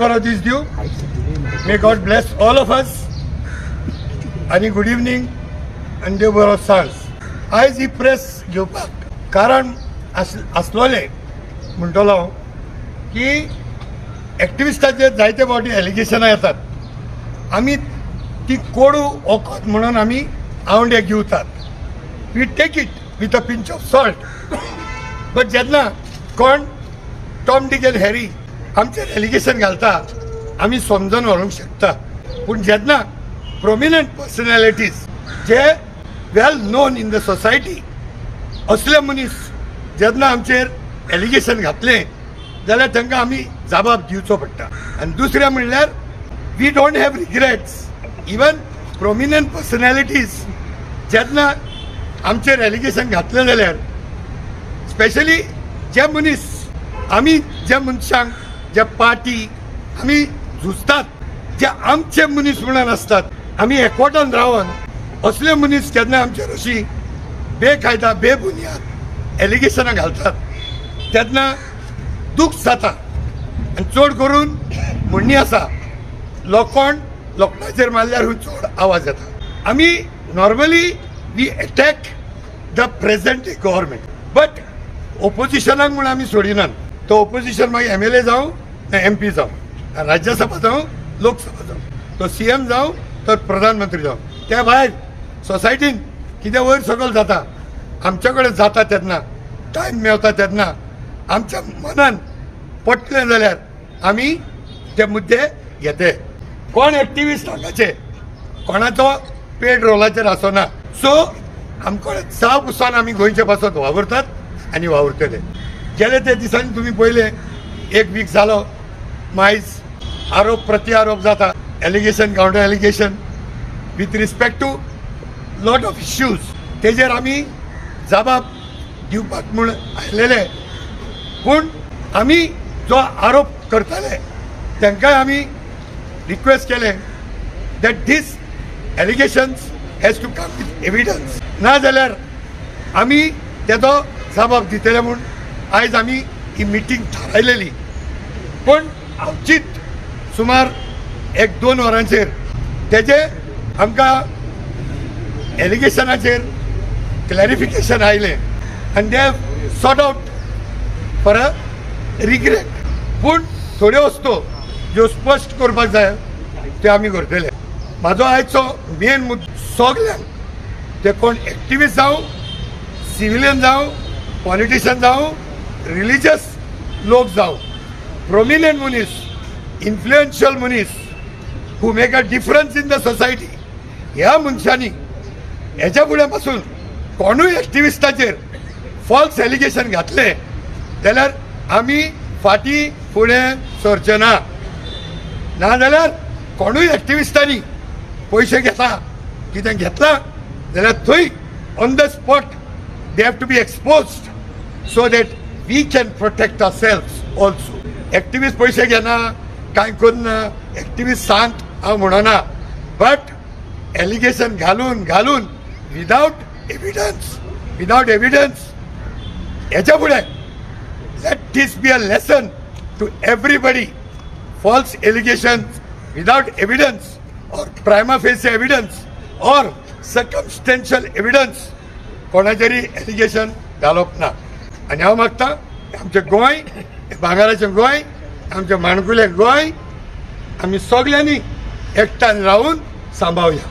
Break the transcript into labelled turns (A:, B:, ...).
A: बरो दीस दिवं. May God bless all of us. आनी गुड इवनींग आनी देव बरो सांज. आयज ही प्रेस घेवपाक कारण आसलोलें म्हणटलो हांव की एक्टिविस्टाचेर जायते फावटी एलिगेशनां येतात. आमी ती कोडू वखद म्हणून आमी आवंडे घेवतात. We take it with a pinch of salt. But जेन्ना कोण टॉम डिक एंड हॅरी आमचेर एलिगेशन घालता आमी समजून व्हरूंक शकता. पूण जेन्ना प्रोमिनंट पर्सनॅलिटीज जे well known in the society असले मनीस जेन्ना आमचेर एलिगेशन घातलें जाल्यार तांकां आमी जबाब दिवचो पडटा. आनी दुसरें म्हणल्यार we don't have regrets. Even prominent personalities जेन्ना आमचेर एलिगेशन घातलें जाल्यार स्पेशली जे मनीस आमी ज्या मनशांक ज्या पार्टी आमी झुजतात जे आमचे मनीस म्हणून आसतात आमी एकवटान रावन असले मनीस केन्ना आमचेर अशी बेकायदा बेबुनियाद एलिगेशनां घालतात तेन्ना दूख जाता. आनी चड करून म्हणणी आसा लोकोण लोकणाचेर मारल्यार चड आवाज येता. आमी normally we attack the present government but ओपोजिशनाक म्हूण आमी सोडिनात. तो ओपोजिशन मागीर MLA जावं ना MP जावं, राज्यसभा जावं, लोकसभा जावं, तो CM जावं तर प्रधानमंत्री जावं. त्या भायर सोसायटीन कितें वयर सकयल जाता आमचे कडेन जाता तेन्ना टायम मेवता तेन्ना आमच्या मनान पटलें जाल्यार आमी ते मुद्दे घेते. कोण एक्टिविस्ट हांगाचे कोणाचो पेड रोलाचेर आसना. सो आमकां जाव पसून आमी गोंयचे पासत वावुरतात आनी वावुरतले. गेले ते दिसांनी तुमी पळयलें एक वीक जालो मायज आरोप प्रति आरोप जाता, allegation counter allegation with respect to lot of issues. तेजेर आमी जबाब दिवपाक म्हूण आयलेले. पूण आमी जो आरोप करताले तांकांय आमी रिक्वेस्ट केलें that these allegations has to come with evidence. ना जाल्यार आमी तेजो जबाब दितले म्हूण आयज आमी ही मिटींग थारायलेली. पूण अवचीत सुमार 1-2 वरांचेर तेजे आमकां एलिगेशनाचेर क्लॅरिफिकेशन आयलें आनी they sort out for a regret. पूण थोड्यो वस्तू ज्यो स्पश्ट करपाक जाय त्यो आमी करतले. म्हाजो आयचो मेन मुद्दो सगल्यांक ते कोण एक्टिविस्ट जावं, सिविलियन जावं, पॉलिटिशियन जावं, रिलिजियस लोक जावं, प्रोमिनंट मनीस, इन्फ्लुएन्शियल मनीस who make a difference in the society ह्या मनशांनी हेच्या फुडें पासून कोणूय एक्टिविस्टाचेर फॉल्स एलिगेशन घातलें जाल्यार आमी फाटीं फुडें सरचे ना. नाजाल्यार कोणूय एक्टिविस्टांनी पयशे घेता कितें घेतलां जाल्यार थंय on the spot they have to be exposed so that we can protect ourselves also. Activist पयशे घेना कांय करना, एक्टिविस्ट शांत हांव म्हणना, बट एलिगेशन घालून घालून विदावट एविडन्स, विदावट एविडन्स हेच्या फुडें let this be a lesson to everybody. False allegations without evidence or prima facie evidence or circumstantial evidence कोणाचेरी allegation घालप ना. आनी हांव मागता आमचें गोंय भांगराचें गोंय, आमचें माणकुलें गोंय आमी सगल्यांनी एकठांय रावन सांबाळया.